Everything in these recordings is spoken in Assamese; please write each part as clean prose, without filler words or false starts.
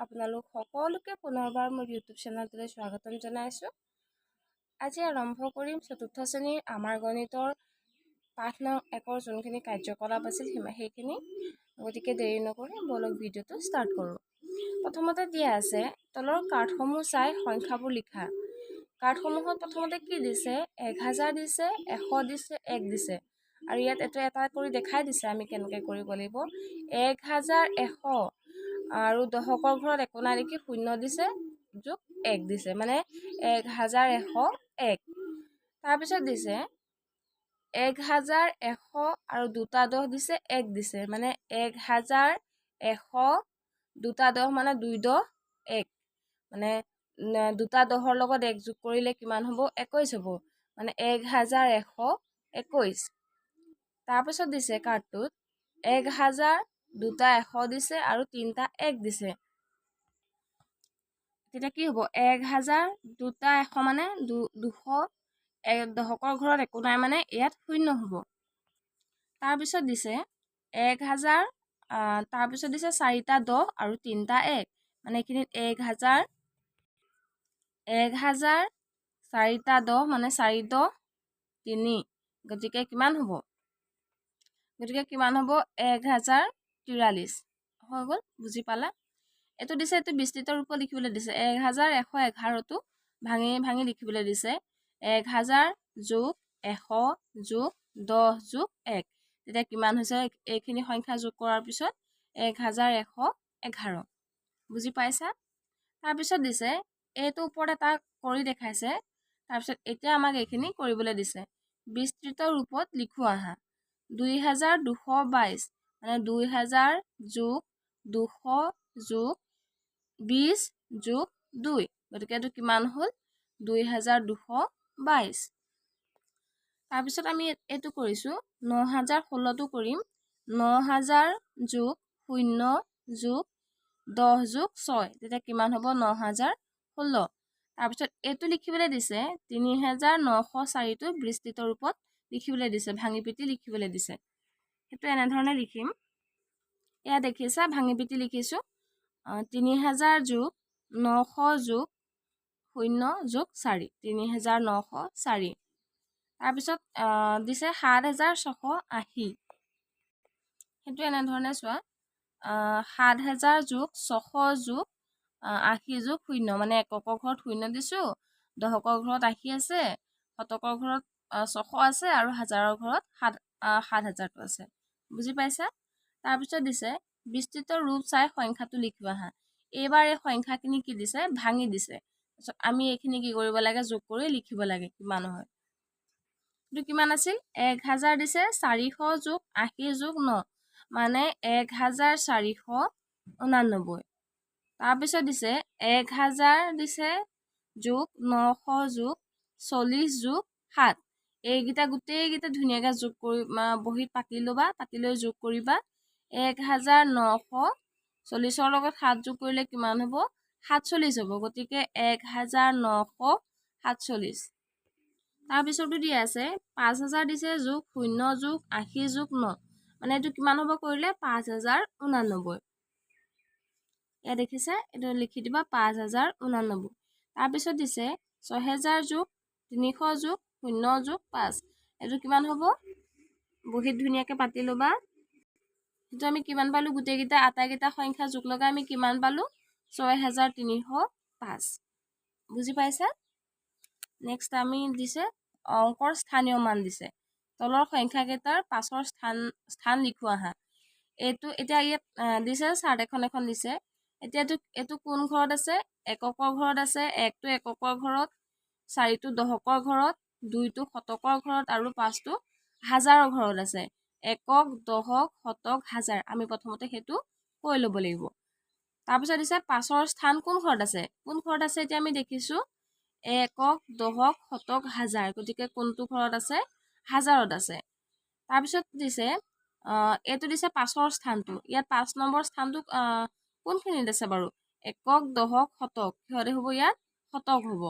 আপোনালোক সকলোকে পুনৰবাৰ মোৰ ইউটিউব চেনেলটোলৈ স্বাগতম জনাইছোঁ। আজি আৰম্ভ কৰিম চতুৰ্থ শ্ৰেণীৰ আমাৰ গণিতৰ পাঠ নং 1ৰ যোনখিনি কাৰ্যকলাপ আছিল সেইখিনি। গতিকে দেৰি নকৰি ব'লক ভিডিঅ'টো ষ্টাৰ্ট কৰোঁ। প্ৰথমতে দিয়া আছে, তলৰ কাৰ্ডসমূহ চাই সংখ্যাবোৰ লিখা। কাৰ্ডসমূহত প্ৰথমতে কি দিছে? 1000 দিছে, 100 দিছে, 1 দিছে আৰু ইয়াত এইটো এটা কৰি দেখাই দিছে আমি কেনেকৈ কৰিব লাগিব। 1100 আৰু দশকৰ ঘৰত একো নাই দেখি শূন্য দিছে, যোগ 1 দিছে, মানে 1101। তাৰপিছত দিছে 1100 আৰু দুটা দহ দিছে, 1 দিছে, মানে 1100 দুটা দহ মানে দুই দহ এক, মানে দুটা দহৰ লগত 1 যোগ কৰিলে কিমান হ'ব? 21 হ'ব, মানে 1121। তাৰপিছত দিছে কাৰ্ডটোত 1000 দুটা 100 দিছে আৰু তিনিটা 1 দিছে। তেতিয়া কি হ'ব? 1000 দুটা 100 মানে 200, দশকৰ ঘৰত একো নাই মানে ইয়াত শূন্য হ'ব। তাৰপিছত দিছে 1000, তাৰপিছত দিছে চাৰিটা দহ আৰু তিনিটা 1, মানে এইখিনিত 1000, 1000 চাৰিটা দহ মানে চাৰি দহ তিনি, গতিকে কিমান হ'ব? গতিকে কিমান হ'ব? 1043 হৈ গ'ল। বুজি পালা? এইটো দিছে, এইটো বিস্তৃত ৰূপত লিখিবলৈ দিছে। 1111টো ভাঙি ভাঙি লিখিবলৈ দিছে। 1000 যোগ 100 যোগ 10 যোগ 1, তেতিয়া কিমান হৈছে? এইখিনি সংখ্যা যোগ কৰাৰ পিছত 1111। বুজি পাইছা? তাৰপিছত দিছে এইটো ওপৰত এটা কৰি দেখাইছে। তাৰপিছত এতিয়া আমাক এইখিনি কৰিবলৈ দিছে, বিস্তৃত ৰূপত লিখো আহা। 2222, মানে 2000 যোগ 200 যোগ 20 যোগ 2, গতিকে এইটো কিমান হ'ল? 2222। তাৰপিছত আমি এইটো কৰিছোঁ, 9016টো কৰিম। 9000 যোগ শূন্য যোগ 10 যোগ 6, তেতিয়া কিমান হ'ব? 9016। তাৰপিছত এইটো লিখিবলৈ দিছে, 3904টো বিস্তৃত ৰূপত লিখিবলৈ দিছে, ভাঙি পিটি লিখিবলৈ দিছে। সেইটো এনেধৰণে লিখিম। এয়া দেখিছা, ভাঙি পিটি লিখিছোঁ। 3000 যোগ 900 যোগ শূন্য যোগ 4, 3904। তাৰপিছত দিছে 7680। সেইটো এনেধৰণে চোৱা, 7000 যোগ 600 যোগ 80 যোগ শূন্য, মানে এককৰ ঘৰত শূন্য দিছোঁ, দশকৰ ঘৰত 80 আছে, শতকৰ ঘৰত 600 আছে আৰু হাজাৰৰ ঘৰত 7000টো আছে। বুজি পাইছা? তাৰপিছত দিছে বিস্তৃত ৰূপ চাই সংখ্যাটো লিখি আহা। এইবাৰ এই সংখ্যাখিনি কি দিছে? ভাঙি দিছে। তাৰপিছত আমি এইখিনি কি কৰিব লাগে? যোগ কৰি লিখিব লাগে কিমান হয়। এইটো কিমান আছিল? 1000 দিছে, 400 যোগ 80 যোগ 9, মানে 1489। তাৰপিছত দিছে 1000 দিছে যোগ 900 যোগ 40 যোগ 7। এইকেইটা গোটেইকেইটা ধুনীয়াকৈ যোগ কৰি বহীত পাতি ল'বা, পাতি লৈ যোগ কৰিবা। 1940ৰ লগত 7 যোগ কৰিলে কিমান হ'ব? 47 হ'ব। গতিকে 1947। তাৰপিছতো দিয়া আছে 5000 দিছে যোগ শূন্য যোগ 80 যোগ 9, মানে এইটো কিমান হ'ব কৰিলে? 5089। ইয়াত দেখিছে, এইটো লিখি দিবা 5089। তাৰপিছত দিছে 6000 যোগ 300 যোগ শূন্য যোগ 5, এইটো কিমান হ'ব? বহীত ধুনীয়াকৈ পাতি ল'বা। সেইটো আমি কিমান পালোঁ? গোটেইকেইটা আটাইকেইটা সংখ্যা যোগ লগাই আমি কিমান পালোঁ? 6305। বুজি পাইছা? নেক্সট আমি দিছে অংকৰ স্থানীয় মান দিছে। তলৰ সংখ্যাকেইটাৰ পাছৰ স্থান লিখো আহা। এইটো এতিয়া ইয়াত দিছে, চাৰ্ট এখন এখন দিছে। এতিয়া এইটো কোন ঘৰত আছে? এককৰ ঘৰত আছে। 1টো এককৰ ঘৰত, 4টো দশকৰ ঘৰত, 2টো শতকৰ ঘৰত আৰু 5টো হাজাৰৰ ঘৰত আছে। একক, দশক, শতক, হাজাৰ, আমি প্ৰথমতে সেইটো কৈ ল'ব লাগিব। তাৰপিছত দিছে পাঁচৰ স্থান কোন ঘৰত আছে? কোন ঘৰত আছে? এতিয়া আমি দেখিছোঁ একক, দশক, শতক, হাজাৰ, গতিকে কোনটো ঘৰত আছে? হাজাৰত আছে। তাৰপিছত দিছে এইটো দিছে পাঁচৰ স্থানটো। ইয়াত 5 নম্বৰ স্থানটো কোনখিনিত আছে বাৰু? একক, দশক, শতক, কিহতে হ'ব? ইয়াত শতক হ'ব।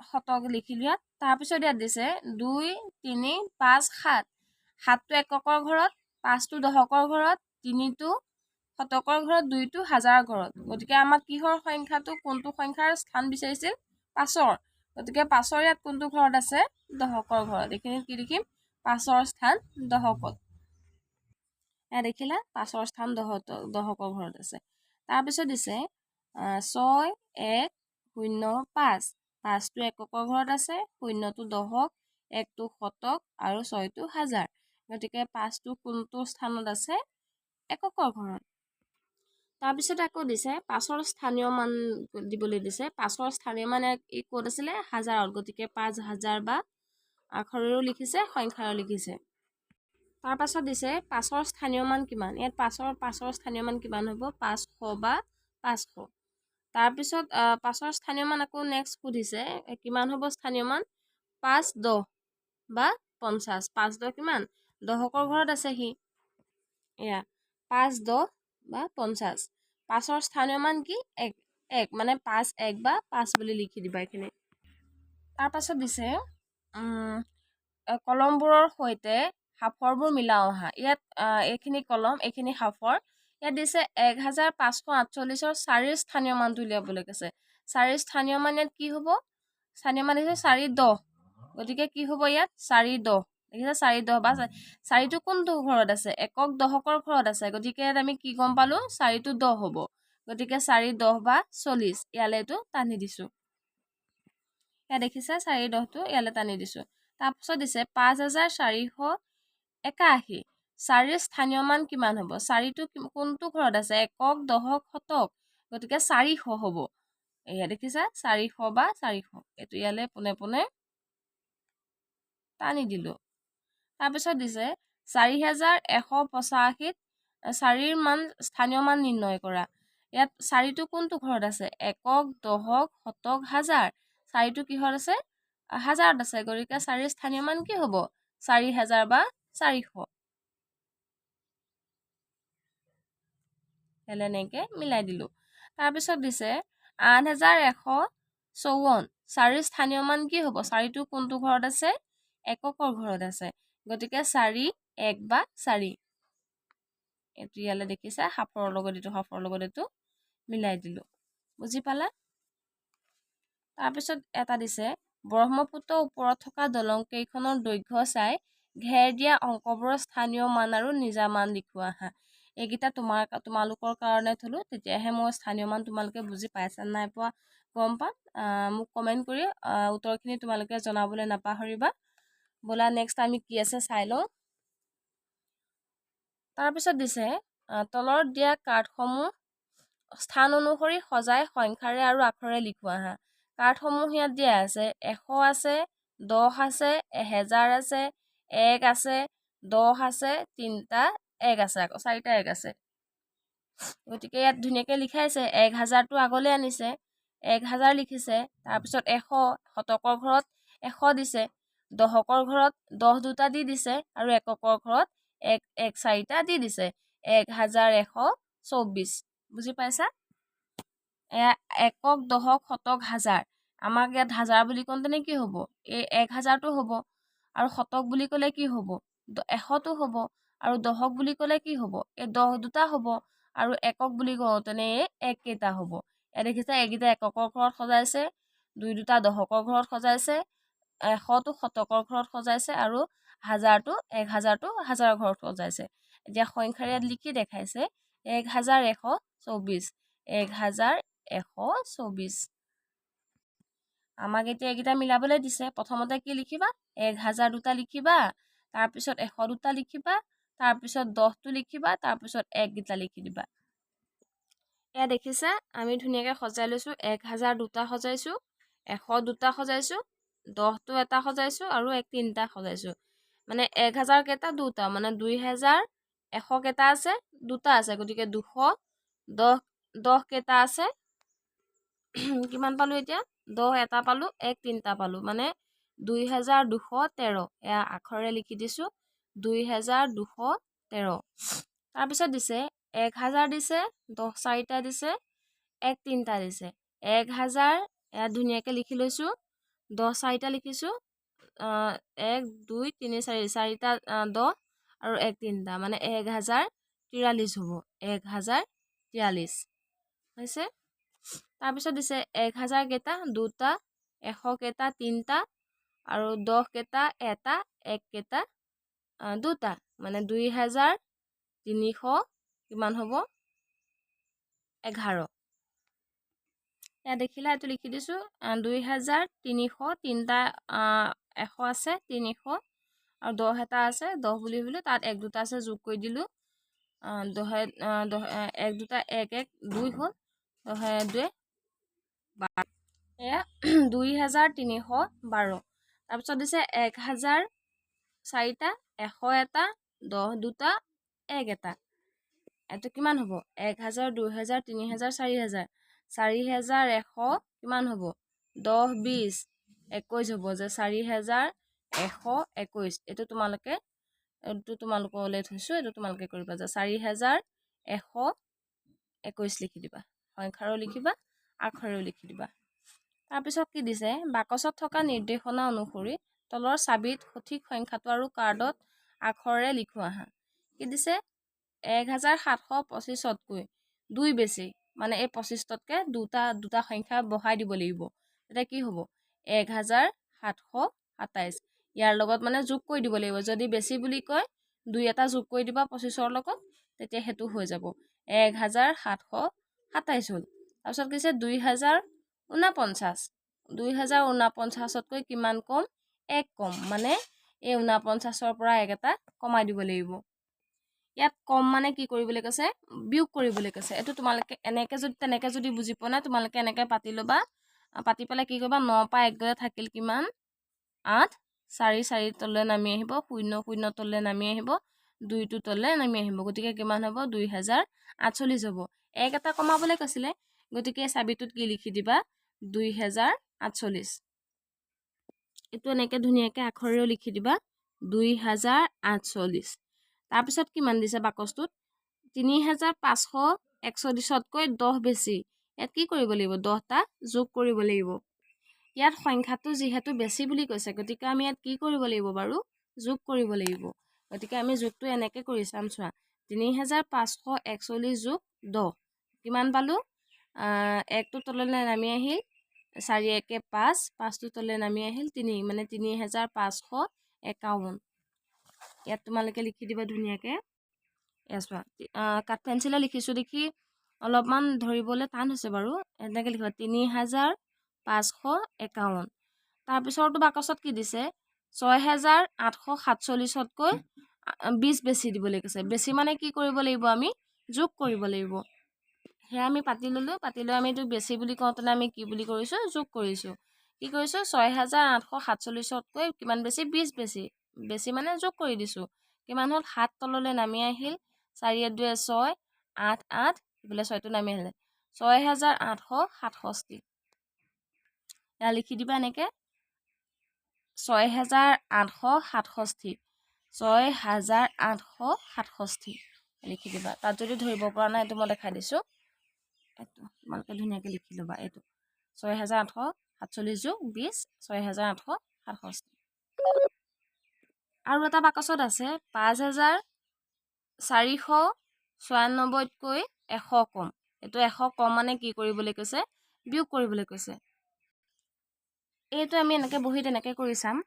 শতক লিখিলোঁ ইয়াত। তাৰপিছত ইয়াত দিছে 2, 3, 5, 7। 7টো এককৰ ঘৰত, 5টো দশকৰ ঘৰত, 3টো শতকৰ ঘৰত, 2টো হাজাৰৰ ঘৰত। গতিকে আমাক কিহৰ সংখ্যাটো, কোনটো সংখ্যাৰ স্থান বিচাৰিছিল? 5ৰ। গতিকে 5ৰ ইয়াত কোনটো ঘৰত আছে? দশকৰ ঘৰত। এইখিনিত কি লিখিম? 5ৰ স্থান দশকত। এয়া দেখিলা, 5ৰ স্থান দশকৰ ঘৰত আছে। তাৰপিছত দিছে 6 1 0 5। 5টো এককৰ ঘৰত আছে, 0টো দশক, 1টো শতক আৰু 6টো হাজাৰ। গতিকে 5টো কোনটো স্থানত আছে? এককৰ ঘৰত। তাৰপিছত আকৌ দিছে 5ৰ স্থানীয় মান দিবলৈ দিছে। 5ৰ স্থানীয় মান এই ক'ত আছিলে? হাজাৰত। গতিকে 5000 বা আখৰেও লিখিছে, সংখ্যাৰেও লিখিছে। তাৰপাছত দিছে 5ৰ স্থানীয় মান কিমান? ইয়াত 5ৰ স্থানীয় মান কিমান হ'ব? 500 বা 500। তাৰপিছত 5ৰ স্থানীয় মান আকৌ নেক্সট সুধিছে কিমান হ'ব স্থানীয় মান? 5 10 বা 50। 5 10 কিমান? দশকৰ ঘৰত আছে সি। এয়া 5 10 বা 50। 5ৰ স্থানীয় মান কি? 1। 1 মানে 5 1 বা 5 বুলি লিখি দিবা এইখিনি। তাৰপাছত দিছে কলমবোৰৰ সৈতে সাঁফৰবোৰ মিলাও আহা। ইয়াত এইখিনি কলম, এইখিনি সাঁফৰ। ইয়াত দিছে 1548ৰ 4ৰ স্থানীয় মানটো উলিয়াবলৈ কৈছে। 4ৰ স্থানীয় মান ইয়াত কি হ'ব? স্থানীয় মান দিছে 4 10। গতিকে কি হ'ব ইয়াত? 4 10। দেখিছা, 4 10 বা 4টো কোনটো ঘৰত আছে? একক দশকৰ ঘৰত আছে। গতিকে ইয়াত আমি কি গম পালোঁ? 4টো 10 হ'ব। গতিকে 4 10 বা 40 ইয়ালৈ এইটো টানি দিছোঁ। ইয়াত দেখিছা, 4 10টো ইয়ালৈ টানি দিছোঁ। তাৰপিছত দিছে 5481। 4ৰ স্থানীয় মান কিমান হ'ব? 4টো কোনটো ঘৰত আছে? একক দশক শতক। গতিকে 400 হ'ব। এয়া দেখিছা, 400 বা 400। এইটো ইয়ালৈ পোনে পোনে টানি দিলোঁ। তাৰপিছত দিছে 4185ত 4ৰ মান স্থানীয় মান নিৰ্ণয় কৰা। ইয়াত 4টো কোনটো ঘৰত আছে? একক দশক শতক হাজাৰ। 4টো কিহত আছে? হাজাৰত আছে। গতিকে 4ৰ স্থানীয় মান কি হ'ব? 4000 বা 400। এনেকৈ মিলাই দিলোঁ। তাৰপিছত দিছে 8154। 4ৰ স্থানীয় মান কি হ'ব? 4টো কোনটো ঘৰত আছে? এককৰ ঘৰত আছে। গতিকে 4 1 বা 4। এইটো ইয়ালৈ দেখিছা, সাঁফৰৰ লগত এইটো, সাঁফৰৰ লগত এইটো মিলাই দিলোঁ। বুজি পালা? তাৰপিছত এটা দিছে ব্ৰহ্মপুত্ৰৰ ওপৰত থকা দলং কেইখনৰ দৈৰ্ঘ্য চাই ঘেৰ দিয়া অংকবোৰৰ স্থানীয় মান আৰু নিজা মান লিখোৱা আহা। এইকেইটা তোমালোকৰ কাৰণে থলোঁ, তেতিয়াহে মই স্থানীয় মান তোমালোকে বুজি পাইছা নাই পোৱা গম পাম। মোক কমেণ্ট কৰি উত্তৰখিনি তোমালোকে জনাবলৈ নাপাহৰিবা। ব'লা নেক্সট আমি কি আছে চাই লওঁ। তাৰপিছত দিছে তলত দিয়া কাৰ্ডসমূহ স্থান অনুসৰি সজাই সংখ্যাৰে আৰু আখৰেৰে লিখোৱা আহা। কাৰ্ডসমূহ ইয়াত দিয়া আছে, 100 আছে, 10 আছে, 1000 আছে, 1 আছে, 10 আছে, 3টা 1 আছে, আকৌ 4টা 1 আছে। গতিকে ইয়াত ধুনীয়াকৈ লিখাইছে, 1000টো আগলৈ আনিছে, 1000 লিখিছে। তাৰপিছত 100, শতকৰ ঘৰত 100 দিছে, দশকৰ ঘৰত 10 দুটা দি দিছে আৰু এককৰ ঘৰত 1 1 4টা দি দিছে। 1124। বুজি পাইছা? এয়া একক দশক শতক হাজাৰ। আমাক ইয়াত হাজাৰ বুলি কওঁতেনে কি হ'ব? এই 1000টো হ'ব। আৰু শতক বুলি ক'লে কি হ'ব? 100টো হ'ব। আৰু দশক বুলি ক'লে কি হ'ব? এই 10 দুটা হ'ব। আৰু একক বুলি কওঁতেনে এই 1 কেইটা হ'ব। ইয়াত দেখিছা, এইকেইটা এককৰ ঘৰত সজাইছে, 2 দুটা দশকৰ ঘৰত সজাইছে, 100টো শতকৰ ঘৰত সজাইছে আৰু 1000টো 1000টো হাজাৰৰ ঘৰত সজাইছে। এতিয়া সংখ্যাৰে ইয়াত লিখি দেখাইছে 1124, 1124। আমাক এতিয়া এইকেইটা মিলাবলৈ দিছে। প্ৰথমতে কি লিখিবা? 1000 দুটা লিখিবা, তাৰপিছত 100 দুটা লিখিবা, তাৰপিছত 10টো লিখিবা, তাৰপিছত 1কেইটা লিখি দিবা। এয়া দেখিছা, আমি ধুনীয়াকৈ সজাই লৈছোঁ। 1000 দুটা সজাইছোঁ, 100 দুটা সজাইছোঁ, 10টো এটা সজাইছোঁ আৰু 1 3টা সজাইছোঁ। মানে 1000 কেইটা? দুটা, মানে 2100 কেইটা আছে? দুটা আছে। গতিকে 200, 10 কেইটা আছে? কিমান পালোঁ এতিয়া? 10 এটা পালোঁ, 1 3টা পালোঁ, মানে 2213। এয়া আখৰে লিখি দিছোঁ, 2213। তাৰপিছত দিছে 1000 দিছে, 10 4টা দিছে, 1 3টা দিছে। 1000 এয়া ধুনীয়াকৈ লিখি লৈছোঁ, 10 4টা লিখিছোঁ, 1 2 3 4, 4টা 10 আৰু 1 3টা, মানে 1013। 43 হ'ব, 1043 হৈছে। তাৰপিছত দিছে 1000 কেইটা? দুটা। 100 কেইটা? তিনিটা। আৰু 10 কেইটা? এটা। এক কেইটা? দুটা। মানে 2300 কিমান হ'ব? 11। ইয়াত দেখিলা, এইটো লিখি দিছোঁ, 2300, তিনিটা 100 আছে, 300, আৰু 10 এটা আছে, 10 বুলি ভাবিলোঁ, তাত এক দুটা আছে, যোগ কৰি দিলোঁ। দহে দহ এক দুটা এক এক দুই হ'ল, দহে দুৱে 12, এয়া 2312। তাৰপিছত দিছে 1000 চাৰিটা, 100 এটা, 10 দুটা, এক এটা। এইটো কিমান হ'ব? 1000, 2000, 3000, 4000, 4100 কিমান হ'ব? 10, 20, 21 হ'ব যে 4121। এইটো তোমালোকলৈ থৈছোঁ, এইটো তোমালোকে কৰিবা যে 4121 লিখি দিবা, সংখ্যাৰো লিখিবা, আখৰেও লিখি দিবা। তাৰপিছত কি দিছে? বাকচত থকা নিৰ্দেশনা অনুসৰি তলৰ চাবিত সঠিক সংখ্যাটো আৰু কাৰ্ডত আখৰেৰে লিখোঁ আহা। কি দিছে? 1725তকৈ দুই বেছি, মানে এই 25তকৈ দুটা দুটা সংখ্যা বঢ়াই দিব লাগিব। তেতিয়া কি হ'ব? 1727 ইয়াৰ লগত মানে যোগ কৰি দিব লাগিব। যদি বেছি বুলি কয়, দুই এটা যোগ কৰি দিবা 25ৰ লগত, তেতিয়া সেইটো হৈ যাব। 1727 হ'ল। তাৰপিছত কৈছে 2049। 2049তকৈ কিমান কম? এক কম, মানে এই 49ৰ পৰা এক এটা কমাই দিব লাগিব। ইয়াত কম মানে কি কৰিবলৈ কৈছে? বিয়োগ কৰিবলৈ কৈছে। এইটো তোমালোকে এনেকৈ যদি তেনেকৈ যদি বুজি পোৱা নাই, তোমালোকে এনেকৈ পাতি ল'বা। পাতি পেলাই কি কৰিবা? ন পৰা এক গ'লে থাকিল কিমান? আঠ। চাৰি চাৰি তললৈ নামি আহিব, শূন্য শূন্য তললৈ নামি আহিব, দুইটো তললৈ নামি আহিব। গতিকে কিমান হ'ব? 2048 হ'ব। এক এটা কমাবলৈ কৈছিলে, গতিকে চাবিটোত কি লিখি দিবা? 2048। এইটো এনেকৈ ধুনীয়াকৈ আখৰেও লিখি দিবা, 2048। তাৰপিছত কিমান দিছে বাকচটোত? 3541তকৈ 10 বেছি। ইয়াত কি কৰিব লাগিব? 10টা যোগ কৰিব লাগিব। ইয়াত সংখ্যাটো যিহেতু বেছি বুলি কৈছে, গতিকে আমি ইয়াত কি কৰিব লাগিব বাৰু? যোগ কৰিব লাগিব। গতিকে আমি যোগটো এনেকৈ কৰি চাম চোৱা। 3541 যোগ 10 কিমান পালোঁ? একটো তললৈ নামি আহিল, চাৰি একে পাঁচ, পাঁচটো তললৈ নামি আহিল তিনি, মানে 3551। ইয়াত তোমালোকে লিখি দিবা ধুনীয়াকৈ। এয়া চোৱা, কাঠ পেঞ্চিলে লিখিছোঁ দেখি অলপমান ধৰিবলৈ টান হৈছে বাৰু। এনেকৈ লিখিবা, 3551। তাৰপিছৰটো বাকচত কি দিছে? 6847তকৈ 20 বেছি দিবলৈ কৈছে। বেছি মানে কি কৰিব লাগিব? আমি যোগ কৰিব লাগিব। সেয়া আমি পাতি ল'লোঁ। পাতি লৈ আমি এইটো বেছি বুলি কওঁতেনে আমি কি বুলি কৰিছোঁ? যোগ কৰিছোঁ। কি কৰিছোঁ? 6847তকৈ কিমান বেছি? 20 বেছি। বেছি মানে যোগ কৰি দিছোঁ। কিমান হ'ল? সাত তললৈ নামি আহিল, চাৰিয়ে দুয়ে ছয়, আঠ আঠ, ইফালে ছয়টো নামি আহিলে, 6867। এয়া লিখি দিবা এনেকৈ, 6867, 6867 লিখি দিবা। তাত যদি ধৰিব পৰা নাই, এইটো মই দেখাই দিছোঁ। এইটো তোমালোকে ধুনীয়াকৈ লিখি ল'বা। এইটো 6847 যোগ 20, 6867। আৰু এটা বাকচত আছে 5496তকৈ 100 কম। এইটো 100 কম মানে কি কৰিবলৈ কৈছে? বিয়োগ কৰিবলৈ কৈছে। এইটো আমি এনেকৈ বহীত এনেকৈ কৰি চাম।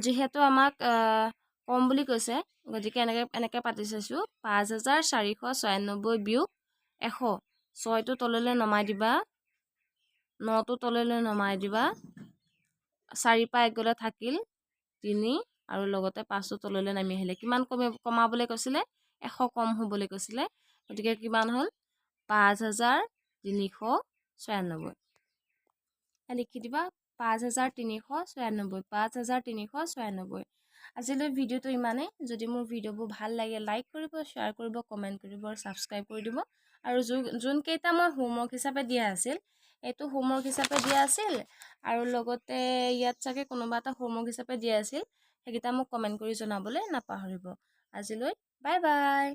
যিহেতু আমাক কম বুলি কৈছে, গতিকে এনেকৈ এনেকৈ পাতি চাইছোঁ। 5496 বিয়োগ 100, ছয়টো তললৈ নমাই দিবা, নটো তললৈ নমাই দিবা, চাৰি পৰা এক গ'লে থাকিল তিনি আৰু লগতে পাঁচটো তললৈ নামি আহিলে। কিমান কমাবলৈ কৈছিলে? 100 কম হ'বলৈ কৈছিলে। গতিকে কিমান হ'ল? 5396। লিখি দিবা 5396, 5396। আজিলৈ ভিডিঅ'টো ইমানেই। যদি মোৰ ভিডিঅ'বোৰ ভাল লাগে, লাইক কৰিব, শ্বেয়াৰ কৰিব, কমেণ্ট কৰিব আৰু ছাবস্ক্ৰাইব কৰি দিব। আৰু যোনকেইটা মই হোমৱৰ্ক হিচাপে দিয়া আছিল, এইটো হোমৱৰ্ক হিচাপে দিয়া আছিল আৰু লগতে ইয়াত চাগে কোনোবা এটা হোমৱৰ্ক হিচাপে দিয়া আছিল, সেইকেইটা মোক কমেণ্ট কৰি জনাবলৈ নাপাহৰিব। আজিলৈ বাই বাই।